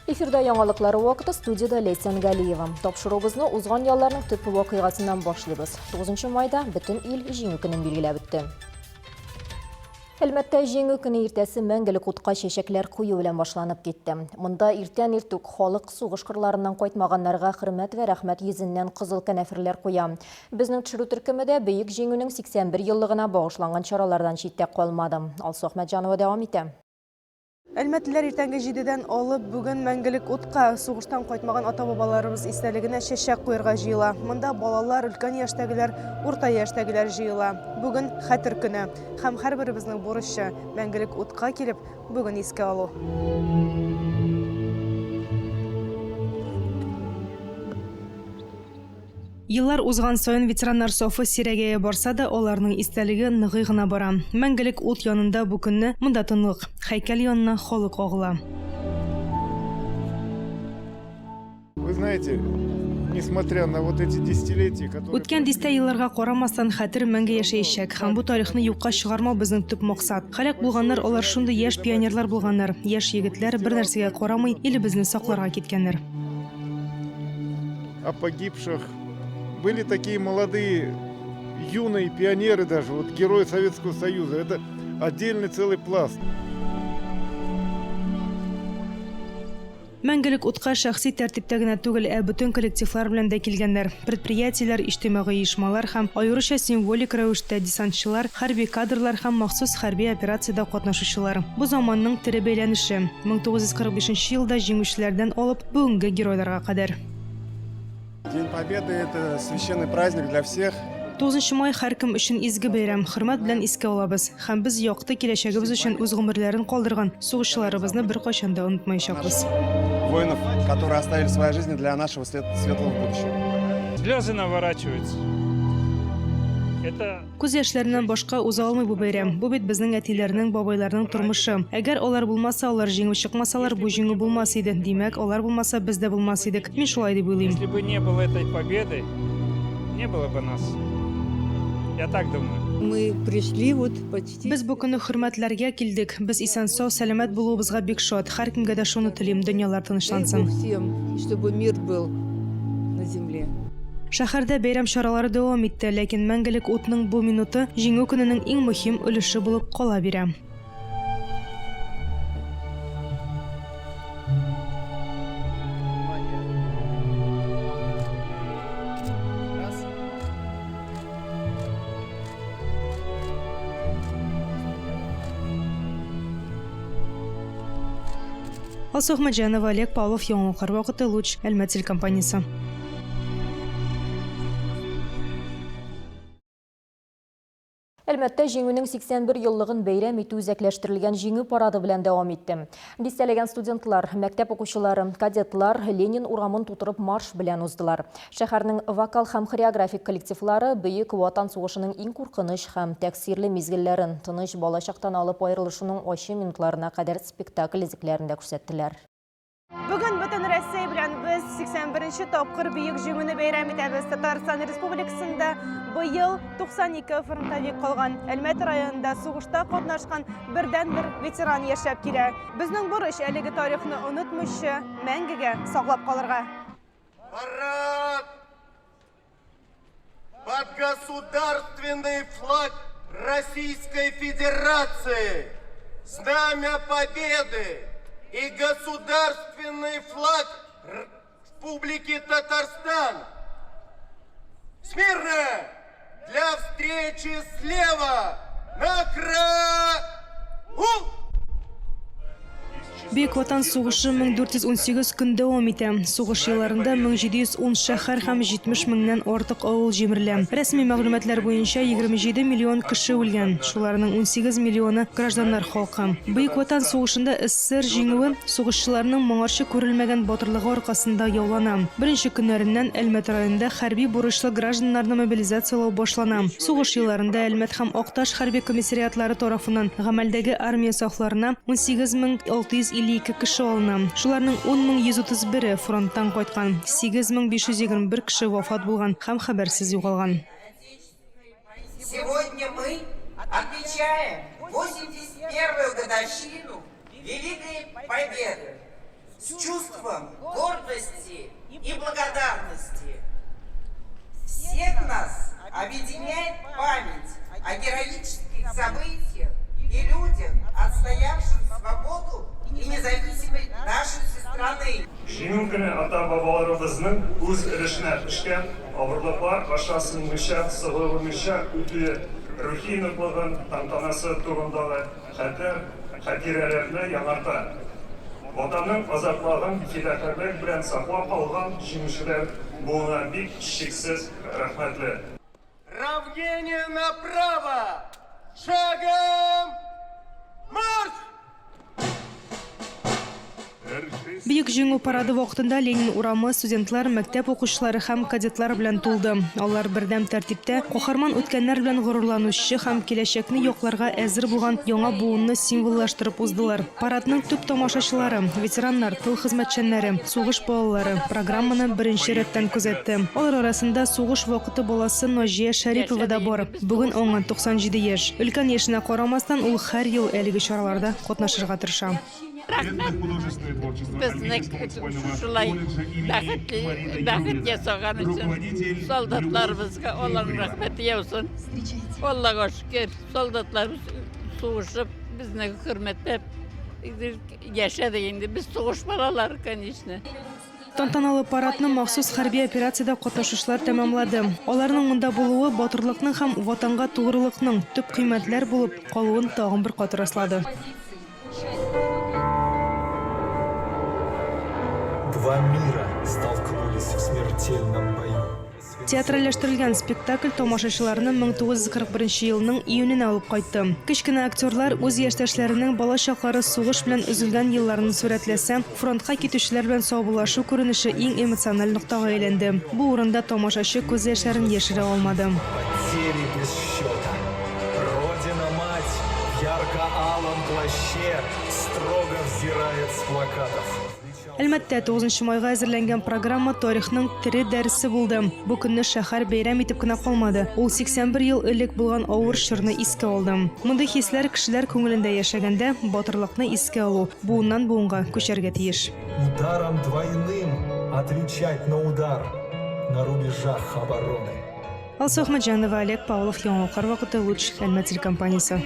Эфирда яңалыклар вакыты студиядә Ләйсән Галиева. Тапшыруыбызны узган ялларның төп вакыйгасыннан башлыйбыз. 9 майда бөтен ил Җиңү көнен билгеләп үтте. Әлмәттә Җиңү көне иртәсе мәңгелек утка чәчәкләр кую белән башланып китте. Монда иртән иртүк халык сугыш кырларыннан кайтмаганнарга хөрмәт вә рәхмәт йөзеннән кызыл канәферләр куя. Безнең төшерү төркеме дә Бөек Җиңүнең 81 еллыгына багышланган чаралардан читтә калмады. Алсу Әхмәтҗанова дәвам итә. Әлмәтлеләр иртәнге җидедән алып бүген мәңгелек утка, сугыштан кайтмаган ата-бабаларыбыз истәлегенә чәчәк куерга җыела. Монда балалар, өлкән яшьтәгеләр, урта яшьтәгеләр җыела. Бүген хәтер көне. Һәм һәрберебезнең бурычы, мәңгелек утка килеп, бүген искә алу. Еллар узган саен ветераннар сафы сирәгәя барса да, аларның истәлеге ныгый гына бара. Мәңгелек ут янында бу көнне монда тынлык. Һәйкәл янына халык агыла. Вы знаете, несмотря на вот эти десятилетия, которые... Үткән дистә елларга карамастан, хәтер мәңге яшәячәк. Һәм бу тарихны юкка чыгармау безнең төп максат. Һәлак булганнар, алар шундый яшь пионерлар булганнар. Яшь егетләр, бер нәрсәгә карамый, илебезне сакларга киткәннәр. О погибших. Были такие молодые, юные пионеры даже, вот герои Советского Союза. Это отдельный целый пласт. Мәңгелек утка шәхси тәртиптә генә түгел, ә бөтен коллективлар белән дә килгәннәр. Предприятиеләр, иҗтимагый оешмалар һәм, аеруча символик рәвештә, десантчылар, хәрби кадрлар һәм махсус хәрби операциядә катнашучылар. Бу заманның тере бәйләнеше. 1945 елда җиңүчеләрдән алып, бүгенге геройларга кадәр. День Победы – это священный праздник для всех. 9 май һәркем өчен изге бәйрәм, хөрмәт белән искә алабыз. Һәм без якты киләчәгебез өчен үз гомерләрен калдырган сугышчыларыбызны беркайчан да онытмаячакбыз. Воинов, которые оставили свои жизни для нашего светлого будущего. Слезы наворачиваются. Это Күз яшьләреннән башка уза алмый бу бәйрәм. Бу бит безнең әтиләрнең, бабайларның тормышы. Әгәр алар булмаса, алар җиңеп чыкмасалар, бу җиңү булмас иде. Димәк, алар булмаса, без дә булмас идек. Мин шулай дип уйлыйм. Если бы не было этой победы, не было бы нас. Я так думаю. Мы пришли вот почти. Без бу көнне хөрмәтләргә килдек. Без исән-сау, сәламәт булуыбызга бик шат. Һәркемгә дә шуны телим, дөньялар тынычлансын. Дай Бог всем, чтобы мир был на земле. Шәһәрдә бәйрәм чаралары дәвам итте, ләкин мәңгелек утның бу минуты Җиңү көненең иң мөһим өлеше булып кала бирә. Алсу Әхмәтҗанова, Олег Павлов, Яңалыклар вакыты, Луч, Әлмәт телекомпаниясе. Әлмәттә Җиңүнең 81 еллыгын бәйрәм итү үзәкләштерелгән Җиңү парады белән дәвам итте. Дистәләгән студентлар, мәктәп укучылары, кадетлар Ленин урамын тутырып марш белән уздылар. Шәһәрнең вокал һәм хореографик коллективлары Бөек Ватан сугышының иң куркыныч һәм тәэсирле мизгелләрен, тыныч балачактан алып аерылышуның ачы минутларына кадәр спектакль өзекләрен дә күрсәттеләр. Бүген бөтен Россия белән без 81 тапкыр Бөек Җиңүне бәйрәм итәбез. Татарстан Республикасында быел 92 фронтовик калган. Әлмәт районында сугышта катнашкан бердәнбер ветеран яшәп килә. Безнең бурыч әлеге тарихны онытмыйча, мәңгегә саклап калырга. Парад! Под государственный флаг Российской Федерации, Знамя Победы и государственный флаг Республики Татарстан. Смирно! Для встречи слева на краю! Бөек Ватан сугышы 1418 көн дәвам итә. Сугыш елларында 1710 шәһәр һәм 70 меңнән артык авыл җимерелә. Рәсми мәгълүматлар буенча, 27 миллион кеше үлгән, шуларның 18 миллионы, гражданнар халкы. Бөек Ватан сугышында СССР җиңүе сугышчыларның моңарчы күрелмәгән батырлыгы аркасында яулана. Беренче көннәреннән Әлмәт районында хәрби бурычлы гражданнарны мобилизацияләү башлана. Сугыш елларында Әлмәт һәм Акташ хәрби комиссариатлары тарафыннан гамәлдәге армия сафларына 18652 кеше алына. Шуларның 10131-е фронттан кайткан, 8521 кеше вафат булган һәм хәбәрсез югалган. Сегодня мы отмечаем 81-ю годовщину Великой Победы. С чувством гордости и благодарности. Всех нас объединяет память о героических событиях и людях, отстоявших свободу и независимость нашей страны. Җиңү көне ата-бабаларыбызның үз өлешенә төшкән авырлыклар аша сынмыйча, сыгылмыйча үтүе, рухи ныклыгын, тантанасы турындагы хәтер, хатирәләрне яңарта. Ватанның азатлыгын фидакарьлек белән саклап калган җиңүчеләр буынына бик чиксез рәхмәтле. Равнение направо! Шагом марш! Бөек Җиңү парады вакытында Ленин урамы студентлар, мәктәп укучылары һәм кадетлар белән тулды. Алар бердәм тәртиптә каһарман үткәннәр белән горурланучы һәм киләчәкне якларга әзер булган яңа буынны символлаштырып уздылар. Парадның төп тамашачылары, ветераннар, тыл хезмәтчәннәре, сугыш балалары программаны беренче рәттән күзәтте. Алар арасында сугыш вакыты баласы Наҗия Шәрипова да бар. Бүген аңа 97 яшь. Өлкән яшенә карамастан, ул һәр ел әлеге чараларда катнашырга тырыша. Рәхмәт безне шушылай бәхетле бәхет ясаган өчен солдатларыбызга Алланың рәхмәте яусын. Аллага шөкер, солдатларыбыз сугышып, безне хөрмәтләп яшәдек инде. Без сугыш балалары, конечно. Тантаналы парадны махсус хәрби операциядә катнашучылар тәмамлады. Аларның монда булуы батырлыкның һәм Ватанга тугрылыкның төп кыйммәтләр булып калуын тагын бер кат раслады. Два мира столкнулись в смертельном бою. Театральләштерелгән спектакль тамашачыларны 1941 елның июненә алып кайтты. Кечкенә актерлар үз яшьтәшләренең бала чаклары сугыш белән өзелгән елларын сурәтләсә, фронтка китүчеләр белән саубуллашу күренеше иң эмоциональ ноктага әйләнде. Бу урында тамашачы күз яшьләрен яшерә алмады. Потери без счета. Родина-мать в ярко-алом плаще строго взирает с плакатов. Әлмәттә 9 майга әзерләнгән программа тарихның тере дәресе булды. Бу көнне шәһәр бәйрәм итеп кенә калмады. Ул 81 ел элек булган авыр чорны искә алды. Мондый хисләр кешеләр күңелендә яшәгәндә, батырлыкны искә алу буыннан буынга күчәргә тиеш. Ударом двойным отвечать на удар на рубежах обороны. Алсу Әхмәтҗанова, Олег Павлов, Яңалыклар вакыты, Луч, Әлмәт телекомпаниясе.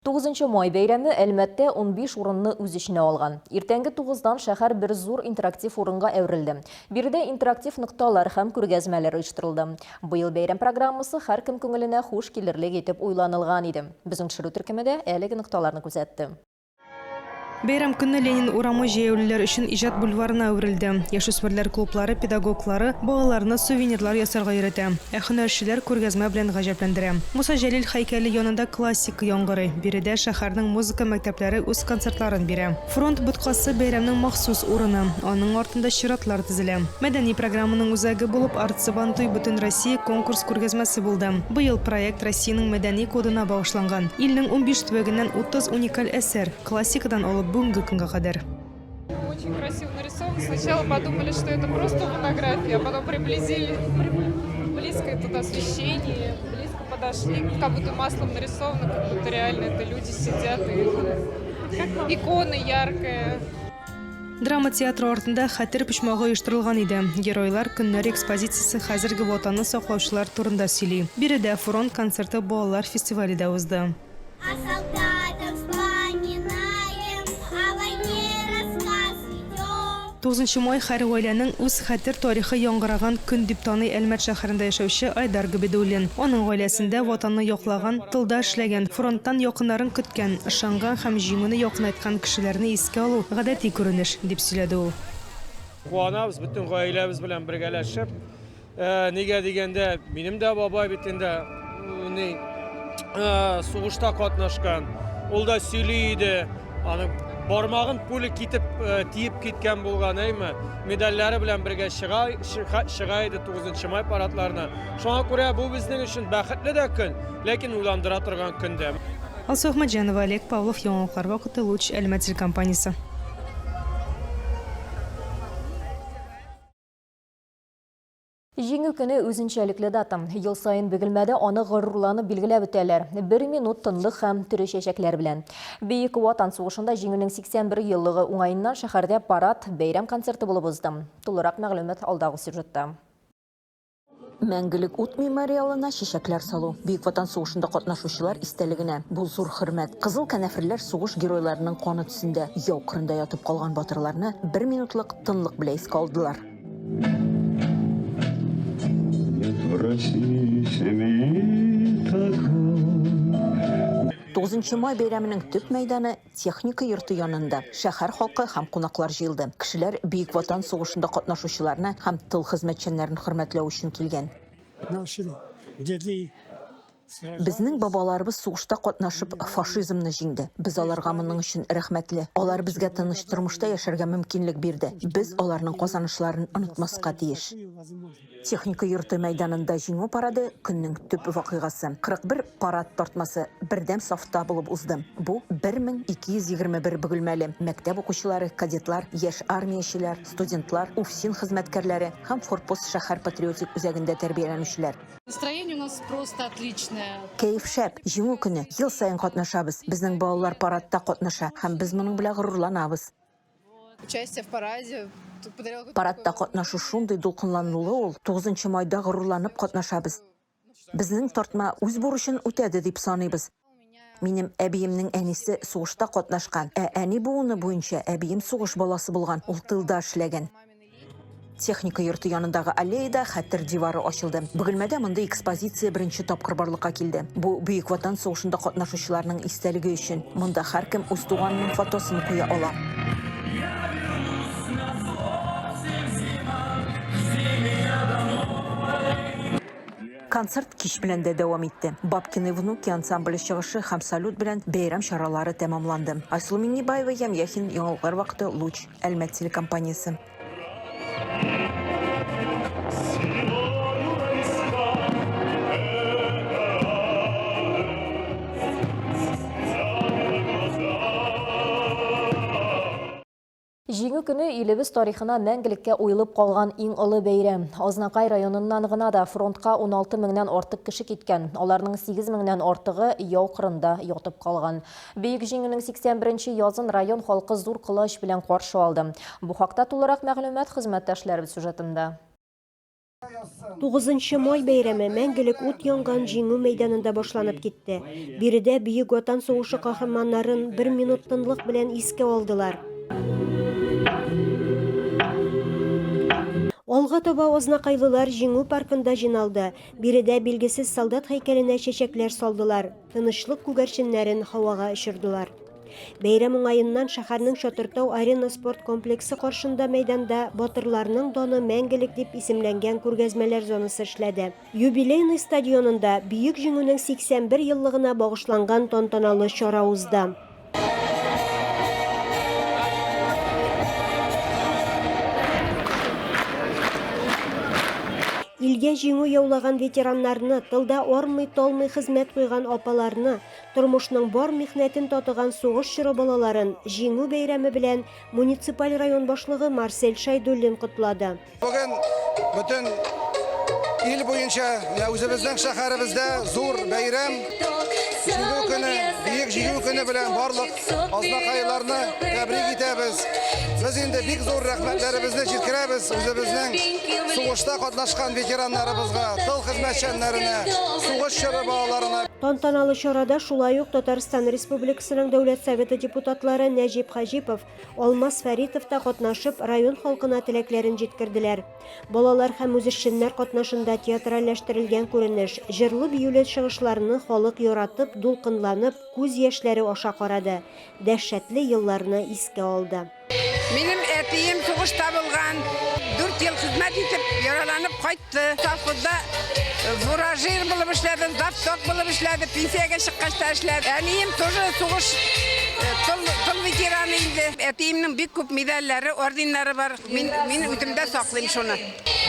9 май бәйрәме Әлмәттә 15 урынны үз эченә алган. Иртәнге 9-дан шәһәр бер зур интерактив урынга әверелде. Биредә интерактив нокталар һәм күргәзмәләр оештырылды. Быел бәйрәм программасы һәркем күңеленә хуш килерлек итеп уйланылган иде. Безнең төшерү төркеме дә әлеге нокталарны күзәтте. Бәйрәм көнне Ленин урамы җәяүлеләр өчен иҗат бульварына әверелде. Яшүсмерләр клублары педагоглары балаларны сувенирлар ясарга өйрәтә, ә һөнәрчеләр күргәзмә белән гаҗәпләндерә. Муса Җәлил һәйкәле янында классика яңгырый. Биредә шәһәрнең музыка мәктәпләре үз концертларын бирә. Фронт боткасы бәйрәмнең махсус урыны. Аның артында чиратлар тезелә. Мәдәни программаның үзәге булып Арт-Сабантуй Бөтенроссия конкурс-күргәзмәсе булды. Быел проект Россиянең мәдәни кодына багышланган. Илнең 15 төбәгеннән 30 уникаль әсәр, классикадан алып бүгенге көнгә кадәр. Очень красиво нарисован. Сначала подумали, что это просто фотография, а потом приблизили, близко тут освещение, близко подошли, как будто маслом нарисовано, как будто реально это люди сидят и икона яркая. Драма театры артында хәтер почмагы оештырылган иде. Геройлар көннәре экспозициясе хәзерге Ватанны саклаучылар турында сөйли. Биредә фронт концерты балалар фестивале дә узды. О солдатах вспоминаем, о войне рассказ ведем. 9 май һәр гаиләнең үз хәтер тарихы яңгыраган көн дип таный Әлмәт шәһәрендә яшәүче Айдар Габидуллин. Аның гаиләсендә Ватанны яклаган, тылда эшләгән, фронттан якыннарын көткән, ышанган һәм җиңүне якынайткан кешеләрне искә алу гадәти күренеш, дип сөйләде ул. Куанабыз бөтен гаиләбез белән бергәләшеп. Нигә дигәндә, минем дә бабай бит инде ни сугышта катнашкан. Ул да сөйли иде. Аның бармагын пуля китеп тиеп киткән булган, әйме? Медальләре белән бергә чыга чыга иде 9 май парадларына. Шуңа күрә бу безнең өчен бәхетле дә көн, ләкин уйландыра торган көн дә. Алсу Әхмәтҗанова, Олег Павлов, Яңалыклар вакыты, Луч, Әлмәт телекомпаниясе. Җиңү көне үзенчәлекле дата. Ел саен Бөгелмәдә аны горурланып билгеләп үтәләр. Бер минут тынлык һәм тере чәчәкләр белән. Бөек Ватан сугышында Җиңүнең 81 еллыгы уңаеннан шәһәрдә парад, бәйрәм концерты булып узды. Тулырак мәгълүмат алдагы сюжетта. Мәңгелек ут мемориалына чәчәкләр салу, Бөек Ватан сугышында катнашучылар истәлегенә бу зур хөрмәт. Кызыл канәферләр сугыш геройларының каны төсендә, яу кырында ятып калган батырларны бер минутлык тынлык белән искә алдылар. Тугызынчы май бәйрәменең төп мәйданы Техника йорты янында шәһәр халкы һәм кунаклар җыелды. Кешеләр Бөек Ватан сугышында катнашучыларны һәм тыл хезмәтчәннәрен хөрмәтләү өчен килгән. Безнең бабаларыбыз сугышта катнашып, фашизмны җиңде. Без аларга моның өчен рәхмәтле. Алар безгә тыныч тормышта яшәргә мөмкинлек бирде. Без аларның казанышларын онытмаска тиеш. Техника йорты мәйданында Җиңү парады, көннең төп вакыйгасы. 41 парад тартмасы бердәм сафта булып узды. Бу, 1221 бөгелмәле, мәктәп укучылары, кадетлар, яшь армиячеләр, студентлар, УФСИН хезмәткәрләре һәм Форпост шәһәр патриотик үзәгендә тәрбияләнүчеләр. Настроение у нас просто отличное. Кәеф шәп! Җиңү көне! Ел саен катнашабыз. Безнең балалар парадта катнаша һәм без моның белән горурланабыз. Участие в параде Парадта катнашу шундый дулкынланулы ул, тугызынчы майда горурланып катнашабыз. Безнең тартма үз бурычын үтәде дип саныйбыз. Минем әбиемнең әнисе сугышта катнашкан, ә әни буыны буенча әбием сугыш баласы булган, ул тылда эшләгән. Техника йорты янындагы аллеяда Хәтер дивары ачылды. Бөгелмәдә мондый экспозиция беренче тапкыр барлыкка килде. Бу, Бөек Ватан сугышында катнашучыларның истәлеге өчен. Монда һәркем үз туганының фотосын куя ала. Концерт кич белән дә дәвам итте. Бабкины внуки ансамбле чыгышы һәм салют белән бәйрәм чаралары тәмамланды. Айсылу Миңнебаева, Ям Яхин, Яңалыклар вакыты, Луч, Әлмәт телекомпаниясе. Җиңү көне илебез тарихына мәңгелеккә уелып калган иң олы бәйрәм. Азнакай районыннан гына да фронтка 16 меңнән артык кеше киткән. Аларның 8 меңнән артыгы яу кырында ятып калган. Бөек Җиңүнең 81 нче язын район халкы зур колач белән каршы алды. Бу хакта тулырак мәгълүмат хезмәттәшләребез сюжетында. Тугызынчы май бәйрәме мәңгелек ут янган Җиңү мәйданында башланып китте. Биредә Бөек Ватан сугышы каһарманнарын бер минут тынлык белән искә алдылар. Алга таба азнакайлылар Җиңү паркында җыйналды. Биредә билгесез солдат һәйкәленә чәчәкләр салдылар. Тынычлык күгәрченнәрен һавага очырдылар. Бәйрәм уңаеннан шәһәрнең Чатыртау Арена спорт комплексы каршында мәйданда Батырларның даны мәңгелек дип исемләнгән күргәзмәләр зонасы эшләде. Юбилейный стадионында Бөек Җиңүнең 81 еллыгына багышланган тантаналы чара узды. Илгә җиңү яулаган ветераннарны, тылда армый-талмый хезмәт куйган апаларны, тормышның бар михнәтен татыган сугыш чоры балаларын Җиңү бәйрәме белән муниципаль район башлыгы Марсель Шәйдуллин котлады. Бүген бөтен ил буенча, менә үзебезнең шәһәребездә зур бәйрәм, Җиңү көне, Бөек Җиңү көне белән барлык азнакайларны тәбрик итәбез. Без инде бик зур рәхмәтләребезне җиткерәбез үзебезнең сугышта катнашкан ветераннарыбызга, тыл хезмәтчәннәренә, сугыш чоры балаларына. Тантаналы чарада шулай ук Татарстан Республикасының Дәүләт Советы депутатлары Нәҗип Хаҗипов, Алмаз Фәритов та катнашып, район халкына теләкләрен җиткерделәр. Балалар һәм үзешчәннәр катнашында театральләштерелгән күренеш, җырлы-биюле чыгышларны халык яратып, дулкынланып, күз яшьләре аша карады, дәһшәтле елларны искә алды. Минем әтием сугышта булган, дүрт ел хезмәт итеп, яраланып кайтты. Колхозда фуражир булып эшләде, завток булып эшләде, пенсиягә чыккач та эшләде. Әнием тоже сугыш Тыл, тыл ветераны инде. Әтиемнең бик күп медальләре, орденнары бар. Мин, мин үзем дә саклыйм шуны.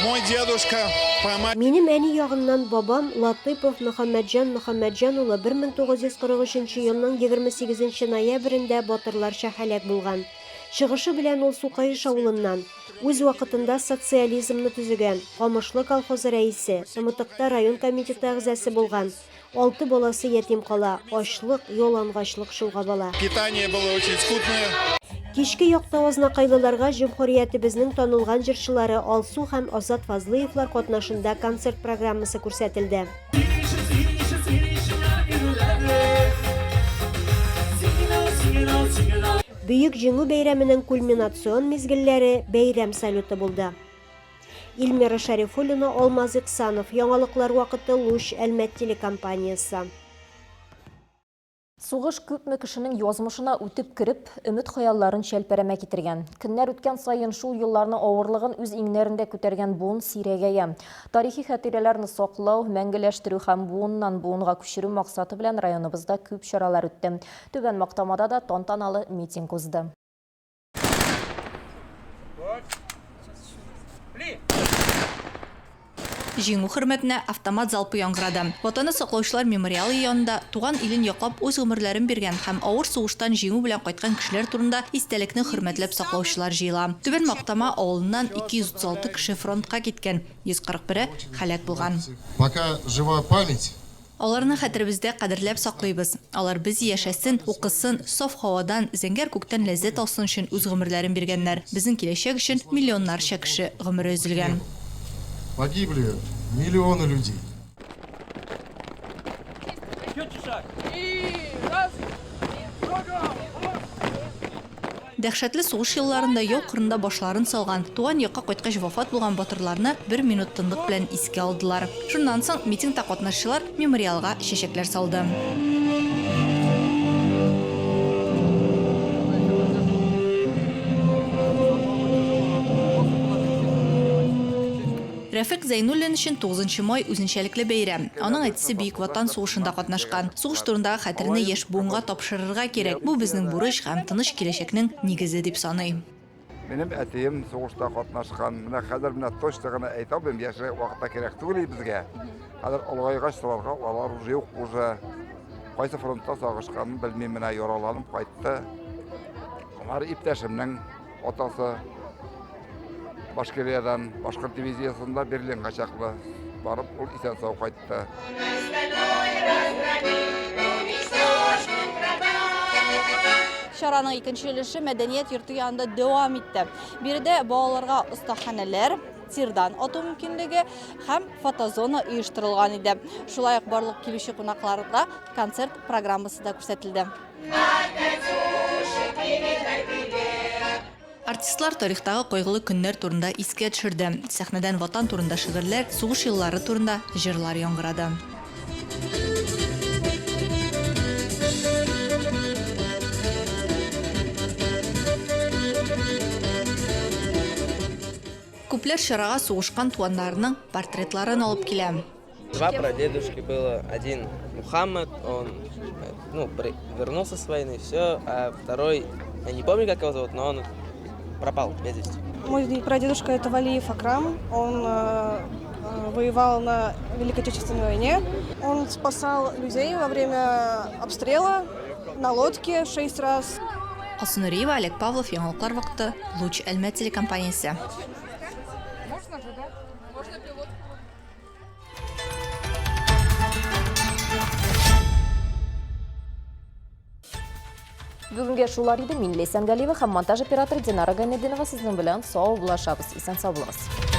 Мой дедушка по матери. Минем әни ягыннан бабам Латыйпов Мөхәммәтҗан Мөхәммәтҗан улы 1943 елның 28 ноябрендә батырларча һәлак булган. Чыгышы белән ул Сукаеш авылыннан. Үз вакытында социализмны төзегән, Камышлы колхозы рәисе, Тымытыкта район комитеты әгъзасы булган. Алты баласы ятим кала, ачлык, ялангачлык чолгап ала. Питание было очень скудное. Кичке якта азнакайлыларга җөмһүриятебезнең танылган җырчылары Алсу һәм Азат Фазлыевлар катнашында концерт программасы күрсәтелде. Бөек Җиңү бәйрәменең кульминацион мизгелләре бәйрәм салюты булды. Ильмира Шәрифуллина, Алмаз Иксанов, Яңалыклар вакыты, Луч, Әлмәт телекомпаниясе. Сугыш күпме кешенең язмышына үтеп кереп, өмет-хыялларын чәлпәрәмә китергән. Көннәр үткән саен шул елларның авырлыгын үз иңнәрендә күтәргән буын сирәгәя. Тарихи хатирәләрне саклау, мәңгеләштерү һәм буыннан-буынга күчерү максаты белән районыбызда күп чаралар үтте. Түбән Мактамада да тантаналы митинг узды. Җиңү хөрмәтенә автомат залпы яңгырады. Ватанны саклаучылар мемориалы янында туган илен яклап үз гомерләрен биргән һәм авыр сугыштан җиңү белән кайткан кешеләр турында истәлекне хөрмәтләп саклаучылар җыела. Түбән Мактама авылыннан 236 кеше фронтка киткән, 141-е һәлак булган. Пока жива память. Аларны хәтеребездә кадерләп саклыйбыз. Алар без яшәсен, укысын, саф һавадан, зәңгәр күктән ләззәт алсын өчен үз гомерләрен биргәннәр. Безнең киләчәк өчен миллионнарча кеше гомере өзелгән. Погибли миллионы людей. Дәһшәтле сугыш елларында яу кырында башларын салган, туган якка кайткач вафат булган батырларны бер минут тынлык белән искә алдылар. Шуннан соң митингта катнашучылар мемориалга чәчәкләр салды. Рәфыйк Зәйнуллин өчен тугызынчы май үзенчәлекле бәйрәм. Аның әтисе Бөек Ватан сугышында катнашкан. Сугыш турындагы хәтерне яшь буынга тапшырырга кирәк. Бу безнең бурыч һәм тыныч киләчәкнең нигезе, дип саный. Минем әтием сугышта катнашкан. Менә хәзер менә точно гына әйтә алмыйм, яшь вакытта кирәк түгел иде безгә. Хәзер олыгайгач сорарга алар уже юк уже. Кайсы фронтта сагышканын белмим, менә яраланып кайтты. Алар иптәшемнең Атасы Башкириядән, башкорт дивизиясендә Берлинга чаклы барып, ул исән-сау кайтты. Чараның икенче өлеше мәдәният йорты янында дәвам итте. Биредә балаларга остаханәләр, тирдан ату мөмкинлеге һәм фотозона оештырылган иде. Шулай ук барлык килүче кунакларга концерт программасы да күрсәтелде. Артистлар тарихтагы кайгылы көннәр турында искә төшерде. Сәхнәдән Ватан турында шигырьләр, сугыш еллары турында җырлар яңгырады. Күпләр чарага сугышкан туганнарының портретларын алып килә. Два прадедушки было. Один Мухаммад, он ну, вернулся с войны, все. А второй, я не помню, как его зовут, но он пропал без вести. Мой прадедушка это Валиев Акрам. Он э, э, воевал на Великой Отечественной войне. Он спасал людей во время обстрела на лодке шесть раз. Алсу Нуриева, Олег Павлов, Яңалыклар вакыты, Луч Әлмәт телекомпаниясе. Бүгенгә шулар иде. Мин Ләйсән Галиева һәм монтаж операторы Динара Гайнетдинова сезнең белән сау булашабыз. Исән сау булыгыз.